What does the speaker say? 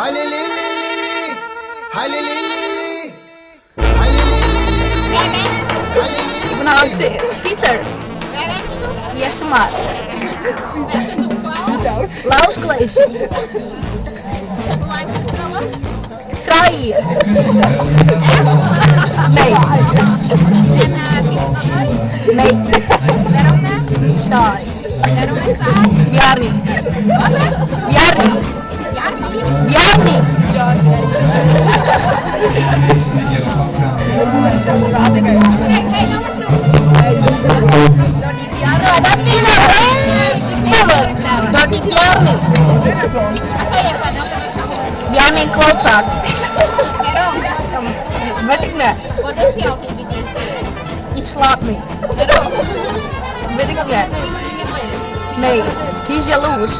Ik bin Pieter. Eastermar. Lauwers College. Trije jier. Nee. Nee. Saai. Bjarni. Bjarni. Bjarni. Dat die Bjarni. Bjarni in klootzak. Wit ik net. Wat docht hy altyd by dy? Hy slaat my. Wêrom? Wit ik net. Nee, hy is jaloers.